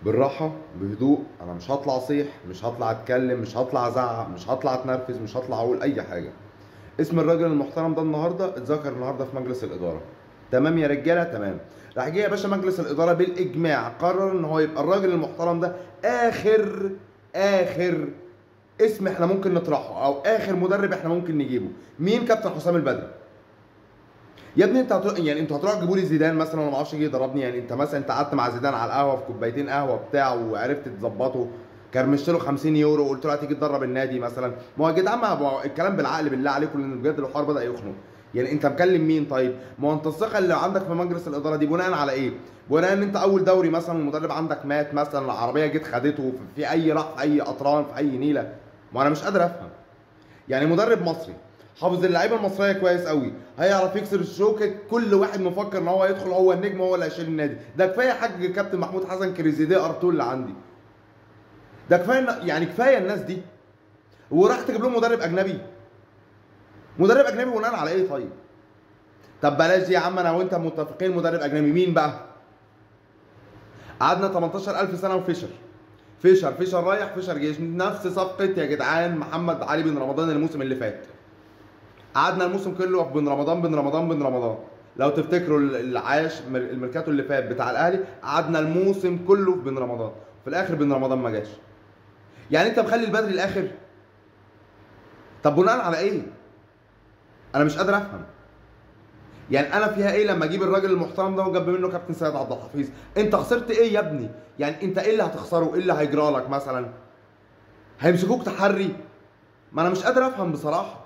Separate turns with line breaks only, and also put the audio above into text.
بالراحة بهدوء، انا مش هطلع اصيح، مش هطلع اتكلم، مش هطلع ازعق، مش هطلع اتنرفز، مش هطلع اقول اي حاجة. اسم الراجل المحترم ده النهارده اتذكر النهارده في مجلس الادارة. تمام يا رجاله؟ تمام. راح جه يا باشا مجلس الادارة بالاجماع قرر ان هو يبقى الراجل المحترم ده اخر اسم احنا ممكن نطرحه، او اخر مدرب احنا ممكن نجيبه. مين؟ كابتن حسام البدري. يا ابني انت يعني انتوا هتروحوا تجيبوا لي زيدان مثلا وانا ما اعرفش يجي يضربني؟ يعني انت مثلا انت قعدت مع زيدان على القهوة في كوبايتين قهوة بتاع وعرفت تظبطه، كرمشت له 50 يورو وقلت له هتيجي تدرب النادي مثلا؟ ما هو يا جدعان ما الكلام بالعقل بالله عليكم، لان بجد الحوار بدا يخنق. يعني انت مكلم مين طيب؟ ما هو انت الثقة اللي عندك في مجلس الادارة دي بناء على ايه؟ بناء ان انت اول دوري مثلا المدرب عندك مات مثلا، العربية جت خدته في اي راح في اي قطران في اي نيله. ما انا مش قادر افهم. يعني مدرب مصري حافظ اللعيبة المصرية كويس قوي، هيعرف يكسر الشوكة، كل واحد مفكر ان هو يدخل هو النجم هو اللي هيشيل النادي. ده كفاية حاج كابتن محمود حسن كريزيديه ارتول اللي عندي ده كفاية، يعني كفاية الناس دي. وراح تجيب لهم مدرب اجنبي؟ مدرب اجنبي بناء على ايه طيب؟ طب بلاش يا عم، انا وانت متفقين مدرب اجنبي، مين بقى؟ قعدنا 18000 سنة وفيشر فيشر فيشر رايح فيشر جاي، نفس صفقة يا جدعان محمد علي بن رمضان الموسم اللي فات. قعدنا الموسم كله بن رمضان بن رمضان بن رمضان، لو تفتكروا العاش الميركاتو اللي فات بتاع الاهلي قعدنا الموسم كله في بن رمضان، في الاخر بن رمضان ما جاش. يعني انت مخلي البدري الاخر؟ طب بناء على ايه؟ انا مش قادر افهم. يعني انا فيها ايه لما اجيب الراجل المحترم ده وجنب منه كابتن سيد عبد الحفيظ؟ انت خسرت ايه يا ابني؟ يعني انت ايه اللي هتخسره؟ ايه اللي هيجرى لك مثلا؟ هيمسكوك تحري؟ ما انا مش قادر افهم بصراحة.